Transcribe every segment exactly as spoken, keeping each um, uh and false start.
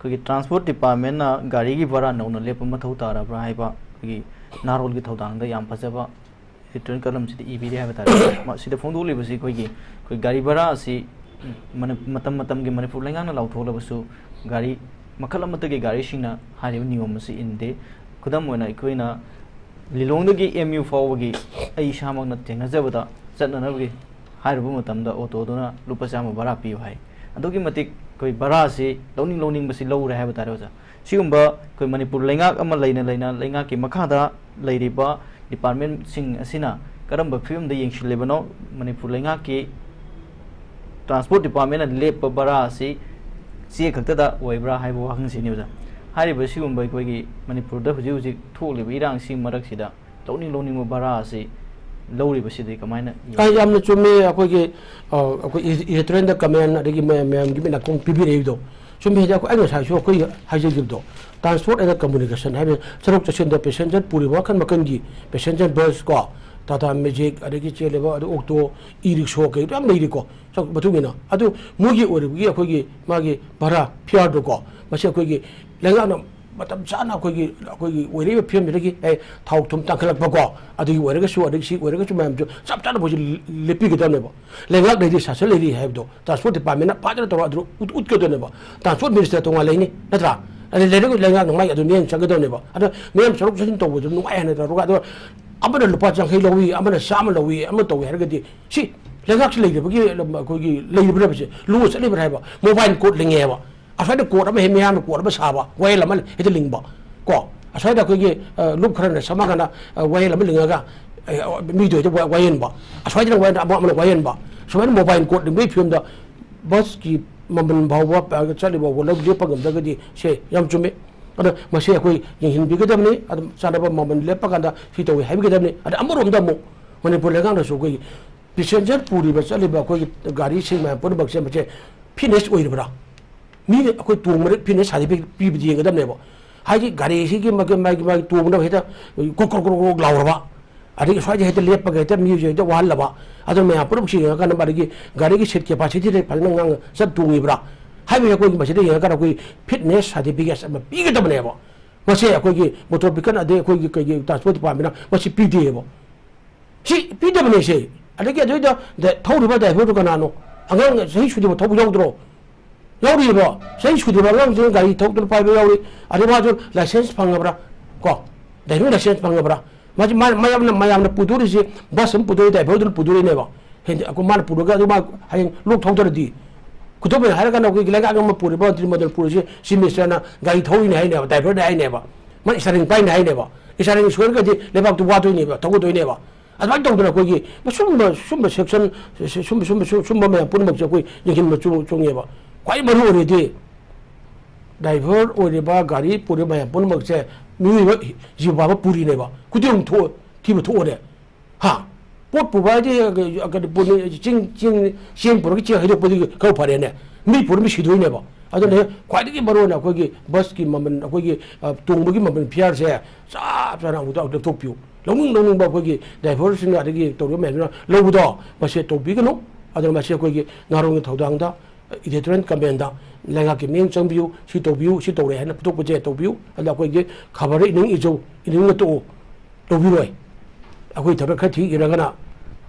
ꯑꯩꯈꯣꯏꯒꯤ ꯇ꯭ꯔꯥꯟꯁꯄꯣꯔꯠ ꯗꯤꯄꯥꯔꯠꯃꯦꯟꯅ ꯒꯥꯔꯤꯒꯤ ꯚꯔꯥ ꯅꯧꯅ ꯂꯦꯞꯄ ꯃꯊꯧ ꯇꯥꯔꯕ꯭ꯔꯥ ꯍꯥꯏꯕ ꯑꯩꯈꯣꯏꯒꯤ ꯅꯍꯥꯔꯣꯜꯒꯤ ꯊꯧꯗꯥꯡꯗ ꯌꯥꯝ ꯐꯖꯕ ꯏꯗꯤꯇꯣꯔꯤꯌꯦꯜ ꯀꯂꯝꯁꯤꯗ ꯏꯕꯤꯔꯤ ꯍꯥꯏꯕ ꯇꯥꯔꯦ꯫ ꯃ-, ꯁꯤꯗ ꯐꯣꯡꯗꯣꯛꯂꯤꯕꯁꯤ ꯑꯩꯈꯣꯏꯒꯤ, ꯑꯩꯈꯣꯏ ꯒꯥꯔꯤ ꯚꯔꯥ ꯑꯁꯤ ꯃꯅꯤ-, ꯃꯇꯝ ꯃꯇꯝꯒꯤ ꯃꯅꯤꯄꯨꯔ ꯂꯩꯉꯥꯛꯅ ꯂꯥꯎꯊꯣꯛꯂꯕꯁꯨ ꯒꯥꯔꯤ ꯃꯈꯜ ꯑꯃꯠꯇꯒꯤ ꯒꯥꯔꯤꯁꯤꯡꯅ ꯍꯥꯏꯔꯤꯕ ꯅꯤꯌꯣꯝ ꯑꯁꯤ ꯏꯟꯗꯦ꯫ ꯈꯨꯗꯝ ꯑꯣꯏꯅ ꯑꯩꯈꯣꯏꯅ ꯂꯤꯂꯣꯡꯗꯒꯤ ꯑꯦꯝ ꯌꯨ ꯐꯥꯎꯕꯒꯤ ꯑꯩ ꯏꯁꯥꯃꯛꯅ ꯊꯦꯡꯅꯖꯕꯗ ꯆꯠꯅꯅꯕꯒꯤ ꯍꯥꯏꯔꯨꯕ ꯃꯇꯝꯗ ꯑꯣꯇꯣꯗꯨꯅ ꯂꯨꯄꯥ ꯆꯥꯝꯃ ꯚꯔꯥ ꯄꯤꯌꯨ ꯍꯥꯏ꯫ ꯑꯗꯨꯛꯀꯤ ꯃꯇꯤꯛ ꯑꯩꯈꯣꯏ ꯚꯔꯥꯁꯤ ꯂꯧꯅꯤꯡ ꯂꯧꯅꯤꯡꯕꯁꯤ ꯂꯧꯔꯦ ꯍꯥꯏꯕ ꯇꯥꯔꯦ ꯑꯣꯖꯥ꯫ ꯁꯤꯒꯨꯝꯕ ꯑꯩꯈꯣꯏ ꯃꯅꯤꯄꯨꯔ ꯂꯩꯉꯥꯛ ꯑꯃ ꯂꯩꯅ ꯂꯩꯅ ꯂꯩꯉꯥꯛꯀꯤ ꯃꯈꯥꯗ ꯂꯩꯔꯤꯕ ꯗꯤꯄꯥꯔꯠꯃꯦꯟꯁꯤꯡ ꯑꯁꯤꯅ ꯀꯔꯝꯕ ꯐꯤꯕꯝꯗ ꯌꯦꯡꯁꯤꯜꯂꯤꯕꯅꯣ? ꯃꯅꯤꯄꯨꯔ ꯂꯩꯉꯥꯛꯀꯤ ꯇ꯭ꯔꯥꯟꯁꯄꯣꯔꯠ ꯗꯤꯄꯥꯔꯠꯃꯦꯟꯅ ꯂꯦꯞꯄ ꯚꯔꯥ ꯑꯁꯤ ꯆꯦ ꯈꯛꯇꯗ ꯑꯣꯏꯕ꯭ꯔꯥ ꯍꯥꯏꯕ ꯋꯥꯍꯪꯁꯤꯅꯤ ꯑꯣꯖꯥ꯫ ꯍꯥꯏꯔꯤꯕ ꯁꯤꯒꯨꯝꯕ ꯑꯩꯈꯣꯏꯒꯤ ꯃꯅꯤꯄꯨꯔꯗ ꯍꯧꯖꯤꯛ ꯍꯧꯖꯤꯛ ꯊꯣꯛꯂꯤꯕ ꯏꯔꯥꯡꯁꯤ ꯃꯔꯛꯁꯤꯗ ꯂꯧꯅꯤꯡ ꯂꯧꯅꯤꯡꯕ ꯚꯔꯥ ꯑꯁꯤ ꯂꯧꯔꯤꯕꯁꯤꯗꯤ ꯀꯃꯥꯏꯅ ꯌꯦꯡꯕꯤꯕꯒꯦ? ꯌꯥꯝꯅ ꯆꯨꯝꯃꯤ꯫ ꯑꯩꯈꯣꯏꯒꯤ, ꯑ, ꯑꯩꯈꯣꯏ ꯏ-, ꯏꯗꯤꯇꯣꯔꯤꯌꯦꯜꯗ ꯀꯃꯦꯟ ꯑꯗꯒꯤ ꯃꯌꯥꯝ, ꯃꯌꯥꯝꯒꯤ ꯃꯤꯠ ꯅꯥꯀꯣꯡ ꯄꯤꯕꯤꯔꯛꯏꯕꯗꯣ ꯆꯨꯝꯃꯤ꯫ ꯍꯥꯏꯗꯤ ꯑꯩꯈꯣꯏ, ꯑꯩ ꯉꯁꯥꯏꯁꯨ ꯑꯩꯈꯣꯏ ꯍꯥꯏꯖꯈꯤꯕꯗꯣ, ꯇ꯭ꯔꯥꯟꯁꯄꯣꯔꯠ ꯑꯦꯟ ꯀꯝꯃꯨꯅꯤꯀꯦꯁꯟ ꯍꯥꯏꯕ ꯁꯔꯨꯛ ꯆꯠꯁꯤꯟꯗ ꯄꯦꯁꯦꯟꯖꯔ ꯄꯨꯔꯤꯕ ꯃꯈꯜ ꯃꯈꯜꯒꯤ ꯄꯦꯁꯦꯟꯖꯔ ꯕꯁ ꯀꯣ, ꯇꯥꯇꯥ ꯃꯦꯖꯤꯛ, ꯑꯗꯒꯤ ꯆꯦꯜꯂꯤꯕ, ꯑꯗꯩ ꯑꯣꯛꯇꯣ, ꯏ ꯔꯤꯛꯁꯣ ꯀꯩ ꯃꯌꯥꯝ ꯂꯩꯔꯤꯀꯣ꯫ ꯆꯥꯎꯈꯠꯄ ꯃꯇꯨꯡ ꯏꯟꯅ ꯑꯗꯨ ꯃꯣꯏꯒꯤ ꯑꯣꯏꯔꯤꯕꯒꯤ ꯑꯩꯈꯣꯏꯒꯤ ꯃꯥꯒꯤ ꯚꯔꯥ ꯐꯤꯌꯥꯔꯗꯣꯀꯣ, ꯃꯁꯤ ꯑꯩꯈꯣꯏꯒꯤ ꯂꯩꯉꯥꯛꯅ ꯃꯇꯝ ꯆꯥꯅ ꯑꯩꯈꯣꯏꯒꯤ, ꯑꯩꯈꯣꯏꯒꯤ ꯑꯣꯏꯔꯛꯏꯕ ꯐꯤꯕꯝꯁꯤꯗꯒꯤ, ꯑꯦ, ꯊꯥꯎ ꯊꯨꯝ ꯇꯥꯡꯈꯠꯂꯛꯄꯀꯣ, ꯑꯗꯨꯒꯤ ꯑꯣꯏꯔꯒꯁꯨ, ꯑꯗꯒꯤ ꯁꯤ ꯑꯣꯏꯔꯒꯁꯨ ꯃꯌꯥꯝꯁꯨ ꯆꯞ ꯆꯥꯅ ꯃꯣꯏꯁꯨ ꯂꯦꯞꯄꯤꯒꯗꯕꯅꯦꯕ꯫ ꯂꯩꯉꯥꯛ ꯂꯩꯔꯤ, ꯁꯥꯁꯟ ꯂꯩꯔꯤ ꯍꯥꯏꯕꯗꯣ ꯇ꯭ꯔꯥꯟꯁꯄꯣꯔꯠ ꯗꯤꯄꯥꯔꯠꯃꯦꯟꯅ ꯐꯖꯅ ꯇꯧꯔꯒ ꯑꯗꯨ ꯎꯠ-, ꯎꯠꯀꯗꯕꯅꯦꯕ꯫ ꯇ꯭ꯔꯥꯟꯁꯄꯣꯔꯠ ꯃꯤꯅꯤꯁꯇꯔ ꯇꯣꯉꯥꯟ ꯂꯩꯅꯤ, ꯅꯠꯇ꯭ꯔꯥ? ꯑꯗꯩ ꯂꯩꯔꯒ ꯂꯩꯉꯥꯛꯅ ꯃꯥꯏ ꯑꯗꯨ ꯃꯤꯠꯌꯦꯡ ꯆꯪꯒꯗꯕꯅꯦꯕ꯫ ꯑꯗꯣ ꯃꯤꯌꯥꯝ ꯆꯠꯊꯣꯛ ꯆꯠꯁꯤꯟ ꯇꯧꯕꯗꯨ ꯅꯨꯡꯉꯥꯏ ꯍꯥꯏꯅ ꯇꯧꯔꯒ, ꯑꯗꯣ ꯑꯃꯅ ꯂꯨꯄꯥ ꯌꯥꯡꯈꯩ ꯂꯧꯏ, ꯑꯃꯅ ꯆꯥꯝꯃ ꯂꯧꯏ, ꯑꯃ ꯇꯧꯏ ꯍꯥꯏꯔꯒꯗꯤ ꯁꯤ ꯂꯩꯉꯥꯛꯁꯤ ꯂꯩꯔꯕꯒꯤ, ꯑꯩꯈꯣꯏꯒꯤ ꯂꯩꯔꯤꯕ꯭ꯔꯥ ꯍꯥꯏꯕꯁꯦ, ꯂꯣ ꯆꯠꯂꯤꯕ꯭ꯔꯥ ꯍꯥꯏꯕ꯫ ꯃꯣꯕꯥꯏꯜ ꯀꯣꯔꯠ ꯂꯤꯡꯉꯦꯕ꯫ ꯑꯁ꯭ꯋꯥꯏꯗ ꯀꯣꯔꯠ ꯑꯃ ꯍꯦꯛ ꯃꯌꯥꯝꯅ ꯀꯣꯔꯠ ꯑꯃ ꯁꯥꯕ, ꯋꯥꯌꯦꯜ ꯑꯃ ꯍꯦꯛꯇ ꯂꯤꯡꯕ꯫ ꯀꯣ, ꯑꯁ꯭ꯋꯥꯏꯗ ꯑꯩꯈꯣꯏꯒꯤ, ꯑ, ꯂꯨꯞ ꯈꯔꯅ ꯁꯝꯃꯒꯅ, ꯑ, ꯋꯥꯌꯦꯜ ꯑꯃ ꯂꯤꯡꯉꯒ, ꯑ, ꯃꯤꯗꯣ ꯍꯦꯛꯇ ꯋꯥ-, ꯋꯥꯌꯦꯟꯕ꯫ ꯑꯁ꯭ꯋꯥꯏꯗꯅ ꯋꯥꯌꯦꯟ ꯑꯃ, ꯑꯃꯅ ꯋꯥꯌꯦꯟꯕ꯫ ꯁꯨꯃꯥꯏꯅ ꯃꯣꯕꯥꯏꯜ ꯀꯣꯔꯠ ꯂꯤꯡꯕꯒꯤ ꯐꯤꯕꯝꯗ ꯕꯁꯀꯤ ꯃꯃꯜ ꯐꯥꯎꯕ, ꯑ, ꯆꯠꯂꯤꯕ ꯐꯥꯎꯕ ꯂꯦꯞꯄ ꯉꯝꯗ꯭ꯔꯒꯗꯤ ꯁꯦ ꯌꯥꯝ ꯆꯨꯝꯃꯦ꯫ ꯑꯗꯣ ꯃꯁꯤ ꯑꯩꯈꯣꯏ ꯌꯦꯡꯁꯤꯟꯕꯤꯒꯗꯕꯅꯤ꯫ ꯑꯗꯨꯝ ꯆꯥꯟꯅꯕ ꯃꯃꯜ ꯂꯦꯞꯄ ꯀꯥꯟꯗ ꯁꯤ ꯇꯧꯏ ꯍꯥꯏꯕꯤꯒꯗꯕꯅꯤ꯫ ꯑꯗ ꯑꯃꯔꯣꯝꯗ ꯑꯃꯨꯛ ꯃꯅꯤꯄꯨꯔ ꯂꯩꯉꯥꯛꯅꯁꯨ ꯑꯩꯈꯣꯏꯒꯤ ꯄꯦꯁꯦꯟꯖꯔ ꯄꯨꯔꯤꯕ ꯆꯠꯂꯤꯕ ꯑꯩꯈꯣꯏꯒꯤ ꯒꯥꯔꯤꯁꯤꯡ ꯃꯌꯥꯝ ꯄꯨꯝꯅꯃꯛꯁꯦ ꯃꯁꯦ ꯐꯤꯠꯅꯦꯁ ꯑꯣꯏꯔꯤꯕ꯭ꯔꯥ? ꯃꯤꯅ ꯑꯩꯈꯣꯏ ꯇꯣꯡꯕꯗ ꯐꯤꯠꯅꯦꯁ ꯁꯥꯔꯇꯤꯐꯤꯀꯦꯠ ꯄꯤꯕꯗꯤ ꯌꯦꯡꯒꯗꯕꯅꯦꯕ꯫ ꯍꯥꯏꯗꯤ ꯒꯥꯔꯤꯁꯤꯒꯤ ꯃꯥꯒꯤ, ꯃꯥꯒꯤ, ꯃꯥꯒꯤ ꯇꯣꯡꯅꯕ ꯍꯦꯛꯇ ꯀ꯭ꯔꯣꯛ, ꯀ꯭ꯔꯣꯛ, ꯀ꯭ꯔꯣꯛ, ꯀ꯭ꯔꯣꯛ ꯂꯥꯎꯔꯕ, ꯑꯗꯒꯤ ꯁ꯭ꯋꯥꯏꯗ ꯍꯦꯛꯇ ꯂꯦꯞꯄꯒ ꯍꯦꯛꯇ ꯃꯤꯁꯦ ꯍꯦꯛꯇ ꯋꯥꯍꯜꯂꯕ, ꯑꯗꯨꯅ ꯃꯌꯥꯝ ꯄꯨꯝꯅꯃꯛꯁꯤ ꯌꯦꯡꯉꯀꯥꯟꯗ ꯃꯥꯒꯤ ꯒꯥꯔꯤꯒꯤ ꯁꯤꯠ ꯀꯦꯄꯥꯁꯤꯇꯤꯗ ꯐꯖꯅ ꯉꯥꯡꯅ ꯆꯠ ꯇꯣꯡꯉꯤꯕ꯭ꯔꯥ? ꯍꯥꯏꯕꯁꯦ ꯑꯩꯈꯣꯏꯒꯤ ꯃꯁꯤꯗ ꯌꯦꯡꯉꯒ ꯑꯩꯈꯣꯏ ꯐꯤꯠꯅꯦꯁ ꯁꯥꯔꯇꯤꯐꯤꯀꯦꯠ ꯑꯃ ꯄꯤꯒꯗꯕꯅꯦꯕ꯫ ꯃꯁꯦ ꯑꯩꯈꯣꯏꯒꯤ ꯃꯣꯇꯣꯔ ꯚꯤꯍꯤꯀꯜ ꯑꯗꯩ ꯑꯩꯈꯣꯏꯒꯤ ꯀꯩꯒꯤ ꯇ꯭ꯔꯥꯟꯁꯄꯣꯔꯠ ꯗꯤꯄꯥꯔꯠꯃꯦꯟꯅ ꯃꯁꯤ ꯄꯤꯗꯦꯕ꯫ ꯁꯤ ꯄꯤꯗꯕꯅꯦ ꯁꯦ꯫ ꯑꯗꯒꯤ ꯑꯗꯨꯏꯗ ꯗ-, ꯊꯧꯔꯤꯕ ꯗ꯭ꯔꯥꯏꯚꯔꯗꯨ ꯀꯅꯥꯅꯣ? ꯑꯉꯥꯡ ꯆꯍꯤ ꯁꯨꯗ꯭ꯔꯤꯕ ꯊꯧꯕ ꯌꯥꯎꯗ꯭ꯔꯣ? ꯌꯥꯎꯔꯤꯕ꯫ ꯆꯍꯤ ꯁꯨꯗ꯭ꯔꯤꯕ ꯑꯉꯥꯡꯁꯤꯡ ꯒꯥꯔꯤ ꯊꯧꯗꯅ ꯄꯥꯏꯕ ꯌꯥꯎꯔꯤ꯫ ꯑꯗꯩ ꯃꯥꯁꯨ ꯂꯥꯏꯁꯦꯟꯁ ꯐꯪꯉꯕ꯭ꯔꯥ? ꯀꯣ? ꯗ꯭ꯔꯥꯏꯚꯤꯡ ꯂꯥꯏꯁꯦꯟꯁ ꯐꯪꯉꯕ꯭ꯔꯥ? ꯃꯥꯁꯤ ꯃꯥ-, ꯃꯌꯥꯝꯅ, ꯃꯌꯥꯝꯅ ꯄꯨꯗꯣꯔꯤꯁꯤ ꯕꯁ ꯑꯃ ꯄꯨꯗꯣꯔꯤ, ꯗ꯭ꯔꯥꯏꯚꯔꯗꯨꯅ ꯄꯨꯗꯣꯔꯤꯅꯦꯕ꯫ ꯍꯦꯟꯗꯤ ꯑꯩꯈꯣꯏ ꯃꯥꯅ ꯄꯨꯔꯒ ꯑꯗꯨ ꯃꯥ ꯍꯌꯦꯡ ꯂꯣꯛ ꯊꯧꯗ꯭ꯔꯗꯤ? ꯈꯨꯗꯝ ꯑꯣꯏꯅ ꯍꯥꯏꯔꯒꯅ ꯑꯩꯈꯣꯏꯒꯤ ꯂꯩꯉꯥꯛ ꯑꯃ ꯄꯨꯔꯤꯕ ꯃꯟꯇ꯭ꯔꯤ ꯃꯟꯗꯜ ꯄꯨꯔꯤꯁꯤ ꯆꯤꯐ ꯃꯤꯅꯤꯁꯇꯔꯅ ꯒꯥꯔꯤ ꯊꯧꯔꯤꯅꯦ ꯍꯥꯏꯅꯦꯕ, ꯗ꯭ꯔꯥꯏꯚꯔꯅꯦ ꯍꯥꯏꯅꯦꯕ꯫ ꯃꯥ ꯏꯁꯇꯥꯔꯤꯡ ꯄꯥꯏꯅꯦ ꯍꯥꯏꯅꯦꯕ꯫ ꯏꯁꯇꯥꯔꯤꯡ ꯁꯣꯏꯔꯒꯗꯤ ꯂꯩꯕꯥꯛꯇꯨ ꯋꯥꯗꯣꯏꯅꯦꯕ, ꯊꯧꯒꯗꯣꯏꯅꯦꯕ꯫ ꯑꯗꯨꯃꯥꯏꯅ ꯇꯧꯗꯅ ꯑꯩꯈꯣꯏꯒꯤ ꯁꯨꯝꯕ, ꯁꯨꯝꯕ ꯁꯦꯛꯁꯟ, ꯁꯨꯝꯕ, ꯁꯨꯝꯕ, ꯁꯨꯝ-, ꯁꯨꯝꯕ ꯃꯌꯥꯝ ꯄꯨꯝꯅꯃꯛꯁꯦ ꯑꯩꯈꯣꯏ ꯌꯦꯡꯁꯤꯟꯕ ꯆꯨ-, ꯆꯨꯡꯉꯦꯕ꯫ ꯈ꯭ꯋꯥꯏ ꯃꯔꯨ ꯑꯣꯏꯔꯤꯗꯤ ꯗ꯭ꯔꯥꯏꯚꯔ ꯑꯣꯏꯔꯤꯕ, ꯒꯥꯔꯤ ꯄꯨꯔꯤꯕ ꯃꯌꯥꯝ ꯄꯨꯝꯅꯃꯛꯁꯦ ꯃꯤꯑꯣꯏꯕ ꯖꯤꯕ ꯑꯃ ꯄꯨꯔꯤꯅꯦꯕ꯫ ꯈꯨꯗꯤꯡꯃꯛ ꯊꯣꯛ-, ꯊꯤꯕ ꯊꯣꯛꯑꯣꯅꯦ꯫ ꯍꯥ? ꯄꯣꯠ ꯄꯨꯕ ꯍꯥꯏꯗꯤ, ꯑ, ꯀꯩꯅꯣ, ꯄꯨꯅꯤ-, ꯆꯤꯡ, ꯆꯤꯡ, ꯆꯦꯡ ꯄꯨꯔꯒ ꯆꯦꯡ ꯍꯩꯗꯣꯛꯄꯗꯤ ꯈꯔ ꯐꯔꯦꯅꯦ꯫ ꯃꯤ ꯄꯨꯔ ꯃꯤ ꯁꯤꯗꯣꯏꯅꯦꯕ꯫ ꯑꯗꯨꯅ ꯈ꯭ꯋꯥꯏꯗꯒꯤ ꯃꯔꯨ ꯑꯣꯏꯅ ꯑꯩꯈꯣꯏꯒꯤ ꯕꯁꯀꯤ ꯃꯃꯜ, ꯑꯩꯈꯣꯏꯒꯤ, ꯑ, ꯇꯣꯡꯕꯒꯤ ꯃꯃꯜ ꯐꯤꯌꯥꯔꯁꯦ ꯆꯞ ꯆꯥꯅ ꯑꯃꯨꯛꯇ, ꯑꯃꯨꯛꯇ ꯂꯦꯞꯊꯣꯛꯄꯤꯌꯨ꯫ ꯂꯧꯅꯤꯡ ꯂꯧꯅꯤꯡꯕ ꯑꯩꯈꯣꯏꯒꯤ ꯗ꯭ꯔꯥꯏꯚꯔꯁꯤꯡꯅ ꯑꯗꯒꯤ ꯇꯧꯔꯤꯕ ꯃꯌꯥꯝꯗꯨꯅ ꯂꯧꯕꯗꯣ, ꯃꯁꯤ ꯇꯧꯕꯤꯒꯅꯨ꯫ ꯑꯗꯨꯅ ꯃꯁꯤ ꯑꯩꯈꯣꯏꯒꯤ ꯅꯍꯥꯔꯣꯜꯒꯤ ꯊꯧꯗꯥꯡꯗ, editorial commentꯗ ꯂꯩꯉꯥꯛꯀꯤ ꯃꯤꯠꯌꯦꯡ ꯆꯪꯕꯤꯌꯨ, ꯁꯤ ꯇꯧꯕꯤꯌꯨ, ꯁꯤ ꯇꯧꯔꯦ ꯍꯥꯏꯅ ꯄꯨꯊꯣꯛꯄꯁꯦ ꯇꯧꯕꯤꯌꯨ꯫ ꯑꯗ ꯑꯩꯈꯣꯏꯒꯤ ꯈꯕꯔꯗ ꯏꯅꯤꯡ ꯏꯖꯧ, ꯏꯅꯤꯡꯅ ꯇꯣꯛꯎ, ꯇꯧꯕꯤꯔꯣꯏ꯫ ꯑꯩꯈꯣꯏ ꯊꯕꯛ ꯈꯔ ꯊꯤ ꯏꯔꯒꯅ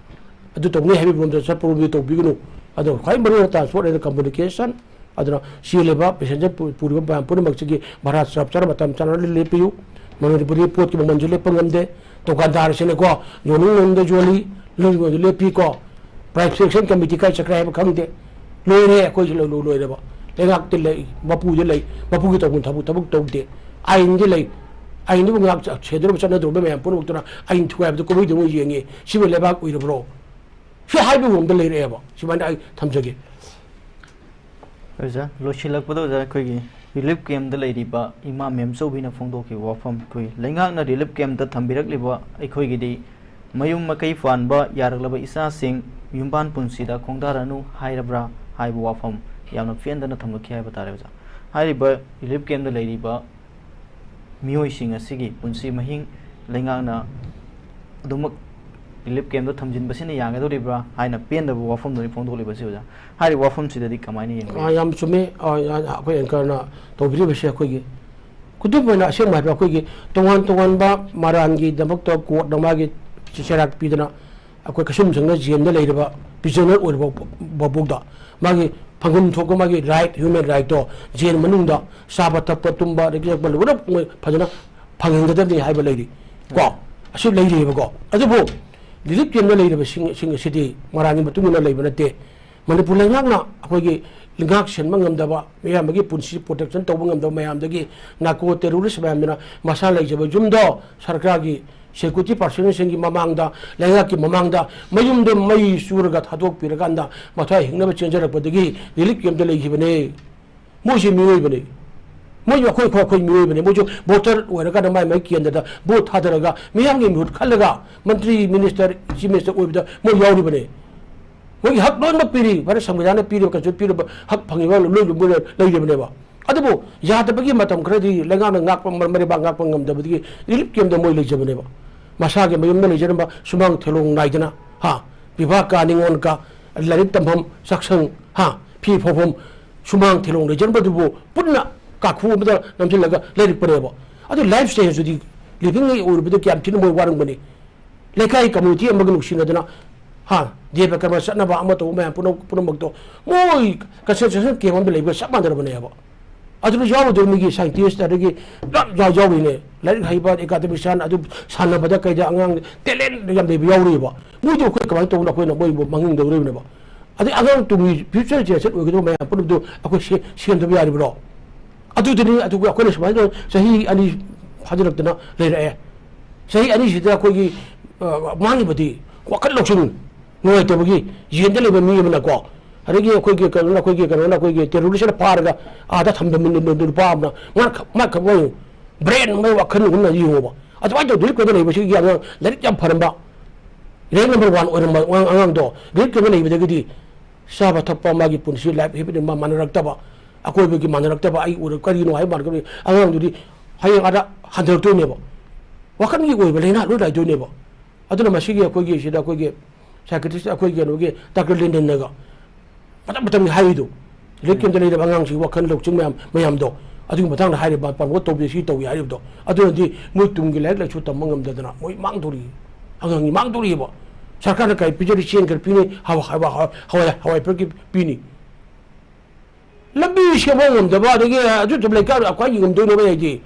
ꯑꯗꯨ ꯇꯧꯅꯤ ꯍꯥꯏꯕꯒꯤ ꯃꯑꯣꯡꯗ ꯆꯠꯄꯔꯣꯝꯗꯤ ꯇꯧꯕꯤꯒꯅꯨ꯫ ꯑꯗꯣ ꯈ꯭ꯋꯥꯏ ꯃꯔꯨ ꯑꯣꯏꯅ ꯇ꯭ꯔꯥꯟꯁꯄꯣꯔꯠ ꯑꯦꯟ ꯀꯝꯃꯨꯅꯤꯀꯦꯁꯟ, ꯑꯗꯨꯅ ꯆꯦꯜꯂꯤꯕ ꯄꯦꯁꯦꯟꯖꯔ ꯄꯨ-, ꯄꯨꯔꯤꯕ ꯃꯌꯥꯝ ꯄꯨꯝꯅꯃꯛꯁꯤꯒꯤ ꯚꯥꯔꯥ ꯆꯞ ꯆꯥꯅ ꯃꯇꯝ ꯆꯥꯅ ꯂꯦꯞꯄꯤꯌꯨ꯫ ꯃꯅꯤꯄꯨꯔꯗꯤ ꯄꯣꯠꯀꯤ ꯃꯃꯜꯁꯨ ꯂꯦꯞꯄ ꯉꯝꯗꯦ꯫ ꯗꯨꯀꯥꯟꯗꯥꯔꯁꯤꯅꯀꯣ ꯌꯣꯟꯅꯤꯡ ꯌꯣꯟꯗ ꯌꯣꯜꯂꯤ, ꯂꯦꯞꯄꯤꯀꯣ꯫ ꯄ꯭ꯔꯥꯏꯁ ꯐꯤꯛꯁꯦꯁꯟ ꯀꯃꯤꯇꯤ ꯀꯥꯏ ꯆꯠꯈ꯭ꯔꯦ ꯍꯥꯏꯕ ꯈꯪꯗꯦ꯫ ꯂꯣꯏꯔꯦ, ꯑꯩꯈꯣꯏꯁꯨ ꯂꯣꯏ-, ꯂꯣꯏ-, ꯂꯣꯏꯔꯦꯕ꯫ ꯂꯩꯉꯥꯛꯇꯤ ꯂꯩ, ꯃꯄꯨꯗꯤ ꯂꯩ, ꯃꯄꯨꯒꯤ ꯇꯧꯐꯝ ꯊꯕꯛ, ꯊꯕꯛ ꯇꯧꯗꯦ꯫ ꯑꯥꯏꯟꯗꯤ ꯂꯩ, ꯑꯥꯏꯟꯗꯨꯕꯨ ꯉꯥꯛ ꯆ-, ꯁꯦꯟꯅꯔꯕ ꯆꯠꯅꯗ꯭ꯔꯕ ꯃꯌꯥꯝ ꯄꯨꯝꯅꯃꯛꯇꯨꯅ ꯑꯥꯏꯟ ꯊꯨꯒꯥꯏꯕꯗ ꯀꯨꯝꯍꯩꯗ ꯑꯃꯨꯛ ꯌꯦꯡꯉꯤ꯫ ꯁꯤꯕꯨ ꯂꯩꯕꯥꯛ ꯑꯣꯏꯔꯕ꯭ꯔꯣ? ꯁꯤ ꯍꯥꯏꯕꯒꯤ ꯃꯑꯣꯡꯗ ꯂꯩꯔꯛꯑꯦꯕ꯫ ꯁꯨꯃꯥꯏꯅ ꯑꯩ ꯊꯝꯖꯒꯦ꯫ ꯑꯣꯖꯥ, ꯂꯣꯏꯁꯤꯜꯂꯛꯄꯗ ꯑꯣꯖꯥ, ꯑꯩꯈꯣꯏꯒꯤ ꯔꯤꯂꯤꯐ ꯀꯦꯝꯞꯇ ꯂꯩꯔꯤꯕ ꯏꯃꯥ ꯃꯦꯝꯆꯧꯕꯤꯅ ꯐꯣꯡꯗꯣꯛꯈꯤꯕ ꯋꯥꯐꯝ, ꯑꯩꯈꯣꯏ ꯂꯩꯉꯥꯛꯅ ꯔꯤꯂꯤꯐ ꯀꯦꯝꯞꯇ ꯊꯝꯕꯤꯔꯛꯂꯤꯕ ꯑꯩꯈꯣꯏꯒꯤꯗꯤ ꯃꯌꯨꯝ ꯃꯀꯩ ꯄꯥꯟꯕ ꯌꯥꯔꯛꯂꯕ ꯏꯆꯥꯁꯤꯡ ꯌꯨꯝꯕꯥꯟ ꯄꯨꯟꯁꯤꯗ ꯈꯣꯡꯗꯥꯔꯅꯨ ꯍꯥꯏꯔꯕ꯭ꯔꯥ ꯍꯥꯏꯕ ꯋꯥꯐꯝ ꯌꯥꯝꯅ ꯄꯦꯟꯗꯅ ꯊꯝꯂꯛꯈꯤ ꯍꯥꯏꯕ ꯇꯥꯔꯦ ꯑꯣꯖꯥ꯫ ꯍꯥꯏꯔꯤꯕ ꯔꯤꯂꯤꯐ ꯀꯦꯝꯞꯇ ꯂꯩꯔꯤꯕ ꯃꯤꯑꯣꯏꯁꯤꯡ ꯑꯁꯤꯒꯤ ꯄꯨꯟꯁꯤ ꯃꯍꯤꯡ ꯂꯩꯉꯥꯛꯅ ꯑꯗꯨꯃꯛ ꯔꯤꯂꯤꯐ ꯀꯦꯝꯞꯇ ꯊꯝꯖꯤꯟꯕꯁꯤꯅ ꯌꯥꯒꯗꯧꯔꯤꯕ꯭ꯔꯥ ꯍꯥꯏꯅ ꯄꯦꯟꯗꯕ ꯋꯥꯐꯝꯗꯨꯅꯤ ꯐꯣꯡꯗꯣꯛꯂꯤꯕꯁꯤ, ꯑꯣꯖꯥ꯫ ꯍꯥꯏꯔꯤꯕ ꯋꯥꯐꯝꯁꯤꯗꯗꯤ ꯀꯃꯥꯏꯅ ꯌꯦꯡꯕꯤ? ꯑꯥ, ꯌꯥꯝ ꯆꯨꯝꯃꯤ꯫ ꯑꯥ, ꯑꯩꯈꯣꯏ ꯑꯦꯡꯀꯔꯅ ꯇꯧꯕꯤꯔꯤꯕꯁꯦ ꯑꯩꯈꯣꯏꯒꯤ ꯈꯨꯗꯝ ꯑꯣꯏꯅ ꯑꯁꯦꯡꯕ ꯍꯥꯏꯕ ꯑꯩꯈꯣꯏꯒꯤ ꯇꯣꯉꯥꯟ ꯇꯣꯉꯥꯟꯕ ꯃꯔꯥꯟꯒꯤꯗꯃꯛꯇ ꯀꯣꯔꯠꯅ ꯃꯥꯒꯤ ꯆꯩꯔꯥꯛ ꯄꯤꯗꯅ ꯑꯩꯈꯣꯏ ꯀꯩꯁꯨꯝꯁꯪꯅ ꯖꯦꯜꯗ ꯂꯩꯔꯤꯕ ꯄ꯭ꯔꯤꯖꯅꯔ ꯑꯣꯏꯔꯤꯕ ꯕꯥꯎꯕꯗ ꯃꯥꯒꯤ ꯐꯪꯐꯝ ꯊꯣꯛꯄ ꯃꯥꯒꯤ ꯔꯥꯏꯠ, ꯍ꯭ꯌꯨꯃꯦꯟ ꯔꯥꯏꯠꯇꯣ ꯖꯦꯜ ꯃꯅꯨꯡꯗ ꯆꯥꯕ ꯊꯛꯄ ꯇꯨꯝꯕ ꯑꯗꯒꯤ ꯆꯠꯄ ꯂꯣꯏꯅꯃꯛ ꯃꯣꯏ ꯐꯖꯅ ꯐꯪꯍꯟꯒꯗꯕꯅꯤ ꯍꯥꯏꯕ ꯂꯩꯔꯤ ꯀꯣ꯫ ꯑꯁꯤ ꯂꯩꯔꯤꯑꯕꯀꯣ꯫ ꯑꯗꯨꯕꯨ ꯔꯤꯂꯤꯐ ꯀꯦꯝꯞꯇ ꯂꯩꯔꯤꯕꯁꯤꯡ ꯁꯤꯡ ꯑꯁꯤꯗꯤ ꯃꯔꯥꯟꯒꯤ ꯃꯇꯨꯡ ꯏꯟꯅ ꯂꯩꯕ ꯅꯠꯇꯦ꯫ ꯃꯅꯤꯄꯨꯔ ꯂꯩꯉꯥꯛꯅ ꯑꯩꯈꯣꯏꯒꯤ ꯉꯥꯛ ꯁꯦꯟꯕ ꯉꯝꯗꯕ, ꯃꯤꯌꯥꯝꯒꯤ ꯄꯨꯟꯁꯤ ꯄ꯭ꯔꯣꯇꯦꯛꯁꯟ ꯇꯧꯕ ꯉꯝꯗꯕ ꯃꯌꯥꯝꯗꯒꯤ, ꯅꯥꯔꯀꯣ ꯇꯦꯔꯣꯔꯤꯁ ꯃꯌꯥꯝꯗꯨꯅ ꯃꯁꯥ ꯂꯩꯖꯕ ꯌꯨꯝꯗꯣ ꯁꯔꯀꯥꯔꯒꯤ ꯁꯦꯀ꯭ꯌꯨꯔꯤꯇꯤ ꯄꯥꯔꯁꯟꯁꯤꯡꯒꯤ ꯃꯃꯥꯡꯗ, ꯂꯩꯉꯥꯛꯀꯤ ꯃꯃꯥꯡꯗ ꯃꯌꯨꯝꯗ ꯃꯩ ꯆꯨꯔꯒ ꯊꯥꯗꯣꯛꯄꯤꯔꯀꯥꯟꯗ ꯃꯊ꯭ꯋꯥꯏ ꯍꯤꯡꯅꯕ ꯆꯦꯟꯖꯔꯛꯄꯗꯒꯤ ꯔꯤꯂꯤꯐ ꯀꯦꯝꯞꯇ ꯂꯩꯈꯤꯕꯅꯦ꯫ ꯃꯣꯏꯁꯦ ꯃꯤꯑꯣꯏꯕꯅꯤ꯫ ꯃꯣꯏꯁꯨ ꯑꯩꯈꯣꯏ, ꯑꯩꯈꯣꯏ, ꯑꯩꯈꯣꯏ ꯃꯤꯑꯣꯏꯕꯅꯤ꯫ ꯃꯣꯏꯁꯨ ꯚꯣꯇꯔ ꯑꯣꯏꯔꯀꯥꯟꯗ ꯃꯥꯏ ꯃꯥꯏ ꯀꯦꯟꯗ꯭ꯔꯗ ꯚꯣꯠ ꯊꯥꯗꯔꯒ ꯃꯤꯌꯥꯝꯒꯤ ꯃꯤꯍꯨꯠ ꯈꯜꯂꯒ ꯃꯟꯇ꯭ꯔꯤ, ꯃꯤꯅꯤꯁꯇꯔ, ꯆꯤꯐ ꯃꯤꯅꯤꯁꯇꯔ ꯑꯣꯏꯕꯗ ꯃꯣꯏ ꯌꯥꯎꯔꯤꯕꯅꯤ꯫ ꯃꯣꯏꯒꯤ ꯍꯛ ꯂꯣꯏꯅꯃꯛ ꯄꯤꯔꯤ꯫ ꯚꯥꯔꯠ ꯁꯪꯕꯤꯙꯥꯟꯅ ꯄꯤꯔꯤꯕ, ꯀꯟꯁꯇꯤꯇ꯭ꯌꯨꯁꯟ ꯄꯤꯔꯤꯕ ꯍꯛ ꯐꯪꯉꯤꯕ ꯂꯣꯏ ꯂꯣꯏ ꯂꯩꯔꯤꯕꯅꯦꯕ꯫ ꯑꯗꯨꯕꯨ ꯌꯥꯗꯕꯒꯤ ꯃꯇꯝ ꯈꯔꯗꯤ ꯂꯩꯉꯥꯛꯅ ꯉꯥꯛꯄ, ꯃꯔꯩꯕꯥꯛ ꯉꯥꯛꯄ ꯉꯝꯗꯕꯗꯒꯤ ꯔꯤꯂꯤꯐ ꯀꯦꯝꯞꯇ ꯃꯣꯏ ꯂꯩꯖꯕꯅꯦꯕ꯫ ꯃꯁꯥꯒꯤ ꯃꯌꯨꯝꯗ ꯂꯩꯖꯔꯝꯕ ꯁꯨꯃꯥꯡ ꯊꯦꯂꯣꯡ ꯅꯥꯏꯗꯅ, ꯍꯥ, ꯕꯤꯚꯥ ꯀꯥ, ꯅꯤꯉꯣꯜ ꯀꯥ, ꯂꯥꯏꯔꯤꯛ ꯇꯝꯐꯝ, ꯆꯥꯛꯁꯪ, ꯍꯥ, ꯐꯤ ꯐꯧꯐꯝ, ꯁꯨꯃꯥꯡ ꯊꯦꯂꯣꯡ ꯂꯩꯖꯔꯝꯕꯗꯨꯕꯨ ꯄꯨꯟꯅ ꯀꯥꯈꯨ ꯑꯃꯗ ꯅꯝꯁꯤꯜꯂꯒ ꯂꯩꯔꯛꯄꯅꯦꯕ꯫ ꯑꯗꯨ ꯂꯥꯏꯐ ꯁ꯭ꯇꯥꯏꯜꯁꯤꯗꯤ ꯂꯤꯚꯤꯡ ꯑꯣꯏꯔꯨꯕꯗ ꯀꯌꯥꯝ ꯊꯤꯅ ꯃꯣꯏ ꯋꯥꯔꯝꯒꯅꯤ꯫ ꯂꯩꯀꯥꯏ ꯀꯝꯃꯨꯅꯤꯇꯤ ꯑꯃꯒ ꯅꯨꯡꯁꯤꯅꯗꯅ, ꯍꯥ, ꯗꯦꯕ ꯀꯔꯃ ꯆꯠꯅꯕ ꯑꯃ ꯇꯧꯕ ꯃꯌꯥꯝ ꯄꯨꯝꯅꯃꯛ, ꯄꯨꯝꯅꯃꯛꯇꯣ ꯃꯣꯏ ꯀꯟꯁꯦꯟꯇ꯭ꯔꯦꯁꯟ ꯀꯦꯝꯞ ꯑꯃꯗ ꯂꯩꯕꯒ ꯆꯞ ꯃꯥꯟꯅꯔꯕꯅꯦꯕ꯫ ꯑꯗꯨꯗ ꯌꯥꯎꯔꯨꯗꯣꯏ ꯃꯤꯒꯤ ꯁꯥꯏꯟꯇꯤꯁ ꯑꯗꯒꯤ ꯄꯨꯂꯞ ꯌꯥꯎ-, ꯌꯥꯎꯔꯤꯅꯦ꯫ ꯂꯥꯏꯔꯤꯛ ꯍꯩꯕ, ꯑꯦꯀꯥꯗꯃꯤꯁꯤꯌꯥꯟ, ꯑꯗꯨ ꯁꯥꯟꯅꯕꯗ ꯀꯩꯗ ꯑꯉꯥꯡ ꯇꯦꯂꯦꯟ ꯌꯥꯝ ꯂꯩꯕ ꯌꯥꯎꯔꯤꯕ꯫ ꯃꯣꯏꯗꯣ ꯑꯩꯈꯣꯏ ꯀꯃꯥꯏꯅ ꯇꯧꯕꯅꯣ? ꯑꯩꯈꯣꯏꯅ ꯃꯣꯏꯕꯨ ꯃꯥꯡꯍꯟꯗꯧꯔꯤꯕꯅꯦꯕ꯫ ꯑꯗꯩ ꯑꯉꯥꯡ ꯇꯨꯡꯒꯤ ꯐ꯭ꯌꯨꯆꯔ ꯖꯦꯅꯦꯔꯦꯁꯟ ꯑꯣꯏꯒꯗꯕ ꯃꯌꯥꯝ ꯄꯨꯝꯅꯃꯛꯇꯣ ꯑꯩꯈꯣꯏ ꯁꯦ-, ꯁꯦꯝꯗꯕ ꯌꯥꯔꯤꯕ꯭ꯔꯣ? ꯑꯗꯨꯗꯨꯅꯤ꯫ ꯑꯗꯨꯒ ꯑꯩꯈꯣꯏꯅ ꯁꯨꯃꯥꯏꯅ ꯇꯧꯔ ꯆꯍꯤ ꯑꯅꯤ ꯐꯥꯖꯤꯜꯂꯛꯇꯅ ꯂꯩꯔꯛꯑꯦ꯫ ꯆꯍꯤ ꯑꯅꯤꯁꯤꯗ ꯑꯩꯈꯣꯏꯒꯤ, ꯑ, ꯃꯥꯡꯉꯤꯕꯗꯤ ꯋꯥꯈꯜ ꯂꯧꯁꯤꯡ ꯅꯨꯡꯉꯥꯏꯇꯕꯒꯤ ꯖꯦꯜꯗ ꯂꯩꯕ ꯃꯤ ꯑꯃꯅꯀꯣ, ꯑꯗꯒꯤ ꯑꯩꯈꯣꯏꯒꯤ ꯀꯩꯅꯣꯅ, ꯑꯩꯈꯣꯏꯒꯤ ꯀꯩꯅꯣꯅ, ꯑꯩꯈꯣꯏꯒꯤ ꯇꯦꯔꯣꯔꯤꯁꯅ ꯐꯥꯔꯒ ꯑꯥꯗ ꯊꯝꯕ ꯃꯤ-, ꯅꯨ-, ꯅꯨꯄꯥ ꯑꯃꯅ, ꯃꯥ ꯈ-, ꯃꯥ ꯈꯪꯕ ꯕ꯭ꯔꯦꯟ ꯑꯃ, ꯋꯥꯈꯜ ꯑꯃ ꯌꯦꯡꯉꯣꯕ꯫ ꯑꯗꯨꯃꯥꯏꯅ ꯇꯧꯗꯅ ꯀꯩꯅꯣ ꯂꯩꯕꯁꯤꯒꯤ ꯑꯉꯥꯡ ꯂꯥꯏꯔꯤꯛ ꯌꯥꯝ ꯐꯔꯝꯕ, ꯔꯦꯡ ꯅꯝꯕꯔ ꯋꯥꯟ ꯑꯣꯏꯔꯝꯕ ꯑꯉꯥꯡ-, ꯑꯉꯥꯡꯗꯣ ꯔꯦꯡ ꯀꯩꯅꯣ ꯂꯩꯕꯗꯒꯤꯗꯤ ꯆꯥꯕ ꯊꯛꯄ, ꯃꯥꯒꯤ ꯄꯨꯟꯁꯤ ꯂꯥꯏꯐ ꯍꯦꯕꯤꯠ ꯑꯃ ꯃꯥꯟꯅꯔꯛꯇꯕ, ꯑꯀꯣꯏꯕꯒꯤ ꯃꯥꯟꯅꯔꯛꯇꯕ, ꯑꯩ ꯎꯔ ꯀꯔꯤꯅꯣ ꯍꯥꯏꯕ ꯃꯥꯟꯅꯔꯛꯇꯕ ꯑꯉꯥꯡꯗꯨꯗꯤ ꯍꯌꯦꯡ ꯑꯥꯗ ꯍꯟꯊꯔꯛꯇꯣꯏꯅꯦꯕ꯫ ꯋꯥꯈꯜꯒꯤ ꯑꯣꯏꯕ ꯂꯥꯏꯅꯥ ꯂꯣꯏ ꯂꯥꯏꯗꯣꯏꯅꯦꯕ꯫ ꯑꯗꯨꯅ ꯃꯁꯤꯒꯤ ꯑꯩꯈꯣꯏꯒꯤ ꯁꯤꯗ ꯑꯩꯈꯣꯏꯒꯤ psychiatrist, ꯑꯩꯈꯣꯏꯒꯤ ꯀꯩꯅꯣꯒꯤ ꯗꯥꯛꯇꯔ ꯂꯦꯟꯗꯟꯅꯒ ꯃꯇꯝ ꯃꯇꯝꯒꯤ ꯍꯥꯏꯔꯤꯗꯣ, ꯂꯥꯏꯔꯤꯛ ꯀꯩꯝꯇ ꯂꯩꯇꯕ ꯑꯉꯥꯡꯁꯤꯒꯤ ꯋꯥꯈꯜ ꯂꯧꯁꯤꯡ ꯃꯌꯥꯝ ꯃꯌꯥꯝꯗꯣ, ꯑꯗꯨꯒꯤ ꯃꯇꯥꯡꯗ ꯍꯥꯏꯔꯤꯕ ꯄ꯭ꯔꯃꯣꯠ ꯇꯧꯕꯤ, ꯁꯤ ꯇꯧꯏ ꯍꯥꯏꯔꯤꯕꯗꯣ, ꯑꯗꯨꯅꯗꯤ ꯃꯣꯏ ꯇꯨꯡꯒꯤ ꯂꯥꯏꯔꯤꯛ ꯂꯥꯏꯁꯨ ꯇꯝꯕ ꯉꯝꯗꯗꯅ ꯃꯣꯏ ꯃꯥꯡꯗꯧꯔꯤ, ꯑꯉꯥꯡꯒꯤ ꯃꯥꯡꯗꯧꯔꯤꯕ꯫ ꯁꯔꯀꯥꯔꯅ ꯀꯔꯤ ꯄꯤꯖꯔꯤ? ꯆꯦꯡ ꯈꯔ ꯄꯤꯅꯤ, ꯍꯋꯥꯏ ꯍꯋꯥꯏ ꯍꯋꯥꯏ ꯍꯋꯥꯏ ꯄꯤꯔꯛꯀꯤ ꯄꯤꯅꯤ꯫ ꯂꯝꯕꯤ ꯁꯦꯝꯕ ꯉꯝꯗꯕ, ꯑꯗꯒꯤ ꯑꯗꯨ ꯂꯩꯀꯥꯏ ꯑꯩꯈꯣꯏꯒꯤ ꯉꯝꯗꯣꯏꯅꯣꯕ ꯍꯥꯏꯗꯤ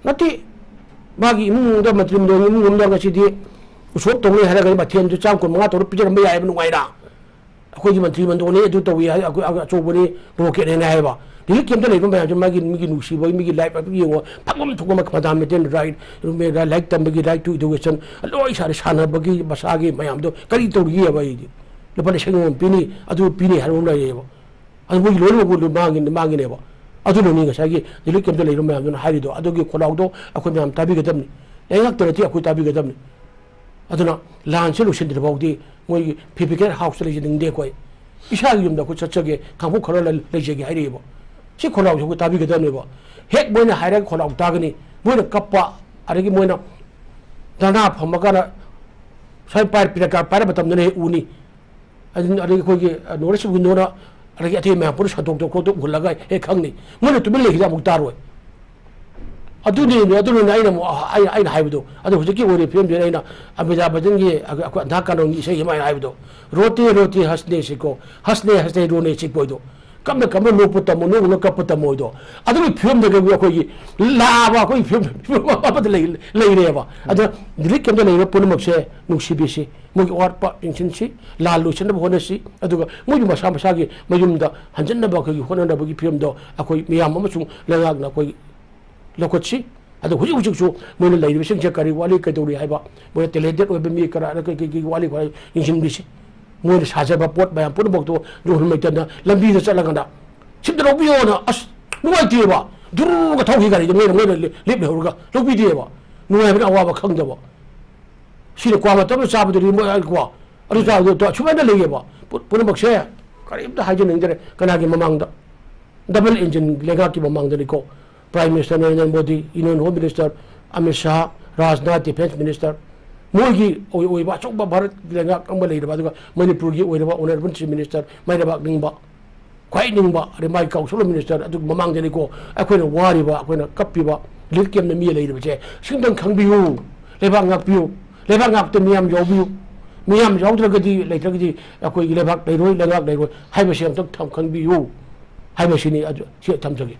ꯅꯠꯇꯦ꯫ ꯃꯥꯒꯤ ꯏꯃꯨꯡꯗ ꯃꯟꯇ꯭ꯔꯤ ꯃꯟꯗꯣꯟꯒꯤ ꯏꯃꯨꯡ ꯑꯃꯗ ꯉꯁꯤꯗꯤ ꯎꯁꯣꯞ ꯇꯧꯅꯤ ꯍꯥꯏꯔꯒꯗꯤ ꯃꯊꯦꯜꯗꯨ ꯆꯥꯝ ꯀꯨꯟ ꯃꯉꯥ ꯇꯧꯔ ꯄꯤꯖꯔꯝꯕ ꯌꯥꯏꯑꯕ ꯅꯨꯡꯉꯥꯏꯅ꯫ ꯑꯩꯈꯣꯏꯒꯤ ꯃꯟꯇ꯭ꯔꯤ ꯃꯟꯗꯣꯟꯅꯤ, ꯑꯗꯨ ꯇꯧꯏ ꯍꯥꯏ, ꯑꯩꯈꯣꯏ ꯑꯆꯧꯕꯅꯤ, ꯕ꯭ꯔꯣꯀꯦꯠꯅꯦꯅ ꯍꯥꯏꯕ꯫ ꯔꯤꯂꯤꯐ ꯀꯦꯝꯞꯇ ꯂꯩꯕ ꯃꯌꯥꯝꯁꯦ ꯃꯥꯒꯤ ꯃꯤꯒꯤ ꯅꯨꯡꯁꯤꯕꯒꯤ, ꯃꯤꯒꯤ ꯂꯥꯏꯐ ꯍꯥꯏꯐꯦꯠ ꯌꯦꯡꯉꯣ, ꯐꯪꯐꯝ ꯊꯣꯛꯄ fundamental right, ꯂꯥꯏꯔꯤꯛ ꯇꯝꯕꯒꯤ right to education, ꯂꯣꯏ ꯁꯥꯔꯦ, ꯁꯥꯟꯅꯕꯒꯤ ꯃꯁꯥꯒꯤ ꯃꯌꯥꯝꯗꯣ ꯀꯔꯤ ꯇꯧꯔꯤꯒꯦꯕ ꯑꯩꯗꯤ? ꯂꯨꯄꯥ ꯂꯤꯁꯤꯡ ꯑꯃ ꯄꯤꯅꯤ, ꯑꯗꯨ ꯄꯤꯅꯤ ꯍꯥꯏꯕ ꯑꯃ ꯂꯩꯌꯦꯕ꯫ ꯑꯗꯨ ꯃꯣꯏꯒꯤ ꯂꯣꯏꯅꯃꯛ ꯃꯥꯡꯉꯤ-, ꯃꯥꯡꯉꯤꯅꯦꯕ꯫ ꯑꯗꯨꯅꯅꯤ ꯉꯁꯥꯏꯒꯤ ꯔꯤꯂꯤꯐ ꯀꯦꯝꯞꯇ ꯂꯩꯔꯤꯕ ꯃꯌꯥꯝꯗꯨꯅ ꯍꯥꯏꯔꯤꯗꯣ꯫ ꯑꯗꯨꯒꯤ ꯈꯣꯜꯂꯥꯎꯗꯣ ꯑꯩꯈꯣꯏ ꯃꯌꯥꯝ ꯇꯥꯕꯤꯒꯗꯕꯅꯤ꯫ ꯂꯩꯉꯥꯛꯇ ꯅꯠꯇꯦ, ꯑꯩꯈꯣꯏ ꯇꯥꯕꯤꯒꯗꯕꯅꯤ꯫ ꯑꯗꯨꯅ ꯂꯥꯟꯁꯦ ꯂꯣꯏꯁꯤꯟꯗ꯭ꯔꯤ ꯐꯥꯎꯗꯤ ꯃꯣꯏꯒꯤ ꯐꯦꯕ꯭ꯔꯤꯀꯦꯠ ꯍꯥꯎꯁꯇ ꯂꯩꯖꯅꯤꯡꯗꯦ ꯑꯩꯈꯣꯏ꯫ ꯏꯁꯥꯒꯤ ꯌꯨꯝꯗ ꯑꯩꯈꯣꯏ ꯆꯠꯆꯒꯦ, ꯈꯥꯡꯄꯣꯛ ꯈꯔ ꯂꯩ-, ꯂꯩꯖꯒꯦ ꯍꯥꯏꯔꯛꯑꯦꯕ꯫ ꯁꯤ ꯈꯣꯜꯂꯥꯎꯁꯦ ꯑꯩꯈꯣꯏ ꯇꯥꯕꯤꯒꯗꯕꯅꯦꯕ꯫ ꯍꯦꯛ ꯃꯣꯏꯅ ꯍꯥꯏꯔꯒ ꯈꯣꯜꯂꯥꯎ ꯇꯥꯒꯅꯤ꯫ ꯃꯣꯏꯅ ꯀꯞꯄ, ꯑꯗꯒꯤ ꯃꯣꯏꯅ ꯙꯔꯅꯥ ꯐꯝꯃꯀꯥꯟꯗ ꯁ꯭ꯋꯥꯏ ꯄꯥꯏꯔ ꯄꯤꯔꯛꯀ-, ꯄꯥꯏꯔ ꯃꯇꯝꯗꯅ ꯍꯦꯛ ꯎꯅꯤ꯫ ꯑꯗꯨ-, ꯑꯗꯒꯤ ꯑꯩꯈꯣꯏꯒꯤ, ꯑ, ꯅꯣꯔꯠ ꯏꯁ ꯋꯤꯟꯗꯣꯅ, ꯑꯗꯒꯤ ꯑꯇꯩ ꯃꯌꯥꯝ ꯄꯨꯟꯅ ꯁꯟꯗꯣꯛꯇ ꯈꯣꯠꯇꯣꯛ ꯎꯍꯜꯂꯒ ꯍꯦꯛ ꯈꯪꯅꯤ꯫ ꯃꯣꯏꯅ ꯇꯨꯃꯤꯟ ꯂꯩꯈꯤꯗ ꯑꯃꯨꯛ ꯇꯥꯔꯣꯏ꯫ ꯑꯗꯨꯅꯤ, ꯑꯗꯨꯅꯅꯦ ꯑꯩꯅ ꯑꯃꯨꯛ, ꯑ, ꯑꯩꯅ, ꯑꯩꯅ ꯍꯥꯏꯕꯗꯣ꯫ ꯑꯗꯣ ꯍꯧꯖꯤꯛꯀꯤ ꯑꯣꯏꯔꯤꯕ ꯐꯤꯕꯝꯁꯤꯗ ꯑꯩꯅ ꯑꯃꯤꯇꯥꯕ ꯕꯆꯟꯒꯤ, ꯑ, ꯑꯩꯈꯣꯏ ꯑꯟꯙꯥ ꯀꯥꯅꯣꯟꯒꯤ ꯏꯁꯩ ꯑꯃ ꯑꯩꯅ ꯍꯥꯏꯕꯗꯣ, "ꯔꯣꯇꯦ ꯔꯣꯇꯦ ꯍꯁꯅꯦ ꯁꯤꯀꯣ, ꯍꯁꯅꯦ ꯍꯁꯅꯦ ꯔꯣꯅꯦ ꯁꯤꯀꯣ" ꯍꯥꯏꯗꯣ, "ꯀꯞꯅ ꯀꯞꯅ ꯅꯣꯛꯄ ꯇꯝꯃꯣ, ꯅꯣꯛꯅ ꯀꯞꯄ ꯇꯝꯃꯣ" ꯍꯥꯏꯗꯣ꯫ ꯑꯗꯨꯒꯤ ꯐꯤꯕꯝꯗꯒꯤ ꯑꯩꯈꯣꯏꯒꯤ ꯂꯥꯛꯑꯕ ꯑꯩꯈꯣꯏꯒꯤ ꯐꯤꯕꯝ, ꯐꯤꯕꯝ ꯑꯃꯗ ꯂꯩ-, ꯂꯩꯔꯦꯕ꯫ ꯑꯗꯨꯅ ꯔꯤꯂꯤꯐ ꯀꯦꯝꯞꯇ ꯂꯩꯔꯤꯕ ꯄꯨꯝꯅꯃꯛꯁꯦ ꯅꯨꯡꯁꯤꯕꯤꯁꯤ꯫ ꯃꯣꯏꯒꯤ ꯑꯋꯥꯠꯄ ꯌꯦꯡꯁꯤꯟꯁꯤ, ꯂꯥꯟ ꯂꯣꯏꯁꯤꯟꯅꯕ ꯍꯣꯠꯅꯁꯤ, ꯑꯗꯨꯒ ꯃꯣꯏꯒꯤ ꯃꯁꯥ ꯃꯁꯥꯒꯤ ꯃꯌꯨꯝꯗ ꯍꯟꯖꯤꯟꯅꯕ ꯑꯩꯈꯣꯏꯒꯤ ꯍꯣꯠꯅꯅꯕꯒꯤ ꯐꯤꯕꯝꯗꯣ ꯑꯩꯈꯣꯏ ꯃꯤꯌꯥꯝ ꯑꯃꯁꯨꯡ ꯂꯩꯉꯥꯛꯅ ꯑꯩꯈꯣꯏ ꯂꯧꯈꯠꯁꯤ꯫ ꯑꯗꯣ ꯍꯧꯖꯤꯛ ꯍꯧꯖꯤꯛꯁꯨ ꯃꯣꯏꯅ ꯂꯩꯔꯤꯕꯁꯤꯡꯁꯦ ꯀꯔꯤ ꯋꯥꯠꯂꯤ, ꯀꯩꯗꯧꯔꯤ ꯍꯥꯏꯕ, ꯃꯣꯏꯅ ꯇꯦꯂꯦꯟꯇꯦꯠ ꯑꯣꯏꯕ ꯃꯤ ꯀꯅꯥ, ꯀꯩ, ꯀꯩ, ꯀꯩ ꯋꯥꯠꯂꯤ ꯈꯣꯠꯂꯤ ꯌꯦꯡꯁꯤꯟꯕꯤꯁꯤ꯫ ꯃꯣꯏꯅ ꯁꯥꯖꯕ ꯄꯣꯠ ꯃꯌꯥꯝ ꯄꯨꯝꯅꯃꯛꯇꯣ ꯅꯣꯡꯃ ꯂꯩꯇꯅ ꯂꯝꯕꯤꯗ ꯆꯠꯂꯒꯅ "ꯁꯤꯝꯇ ꯂꯧꯕꯤꯌꯣꯅ", ꯑꯁ, ꯅꯨꯡꯉꯥꯏꯇꯦꯕ꯫ ꯗꯨꯔꯨꯒ ꯊꯧꯈꯤ ꯒꯥꯔꯤꯗꯣ, ꯃꯣꯏꯅ, ꯃꯣꯏꯅ ꯂꯦꯞ ꯂꯩꯍꯧꯔꯒ ꯂꯧꯕꯤꯗꯦꯕ꯫ ꯅꯨꯡꯉꯥꯏꯕꯅ ꯑꯋꯥꯕ ꯈꯪꯗꯕ꯫ ꯁꯤꯅ ꯀ꯭ꯋꯥ ꯃꯇꯝꯗ ꯆꯥꯕꯗꯨꯗꯤ ꯃꯣꯏ, ꯀ꯭ꯋꯥ ꯑꯗꯨ ꯆꯥꯕꯗꯣ ꯇ-, ꯁꯨꯃꯥꯏꯅ ꯂꯩꯌꯦꯕ꯫ ꯄꯨ-, ꯄꯨꯝꯅꯃꯛꯁꯦ ꯀꯔꯤꯝꯇ ꯍꯥꯏꯖꯅꯤꯡꯗ꯭ꯔꯦ꯫ ꯀꯅꯥꯒꯤ ꯃꯃꯥꯡꯗ? ꯗꯕꯜ ꯏꯟꯖꯤꯟ ꯂꯩꯉꯥꯛꯀꯤ ꯃꯃꯥꯡꯗꯅꯤꯀꯣ꯫ Prime minister Narendra Modi, union home minister Amit Shah, Rajnath, defence minister, ꯃꯣꯏꯒꯤ ꯑꯣꯏ-, ꯑꯣꯏꯕ ꯑꯆꯧꯕ ꯚꯥꯔꯠ ꯂꯩꯉꯥꯛ ꯑꯃ ꯂꯩꯔꯕ, ꯑꯗꯨꯒ ꯃꯅꯤꯄꯨꯔꯒꯤ ꯑꯣꯏꯔꯕ Honourable Chief Minister, ꯃꯥꯏ ꯂꯩꯕꯥꯛ ꯅꯤꯡꯕ, ꯈ꯭ꯋꯥꯏ ꯅꯤꯡꯕ, ꯑꯗꯩ ꯃꯥꯒꯤ council of minister, ꯑꯗꯨ ꯃꯃꯥꯡꯗꯅꯤꯀꯣ ꯑꯩꯈꯣꯏꯅ ꯋꯥꯔꯤꯕ, ꯑꯩꯈꯣꯏꯅ ꯀꯞꯄꯤꯕ, relief camp ꯇ ꯃꯤ ꯂꯩꯔꯤꯕꯁꯦ꯫ ꯁꯤꯝꯇꯪ ꯈꯪꯕꯤꯌꯨ꯫ ꯂꯩꯕꯥꯛ ꯉꯥꯛꯄꯤꯌꯨ꯫ ꯂꯩꯕꯥꯛ ꯉꯥꯛꯄꯗ ꯃꯤꯌꯥꯝ ꯌꯥꯎꯕꯤꯌꯨ꯫ ꯃꯤꯌꯥꯝ ꯌꯥꯎꯗ꯭ꯔꯒꯗꯤ, ꯂꯩꯇ꯭ꯔꯒꯗꯤ ꯑꯩꯈꯣꯏꯒꯤ ꯂꯩꯕꯥꯛ ꯂꯩꯔꯣꯏ, ꯂꯩꯉꯥꯛ ꯂꯩꯔꯣꯏ ꯍꯥꯏꯕꯁꯤ ꯑꯝꯇꯪ ꯊꯝ-, ꯈꯪꯕꯤꯌꯨ ꯍꯥꯏꯕꯁꯤꯅꯤ꯫ ꯑꯗꯨ ꯁꯤ ꯊꯝꯖꯒꯦ꯫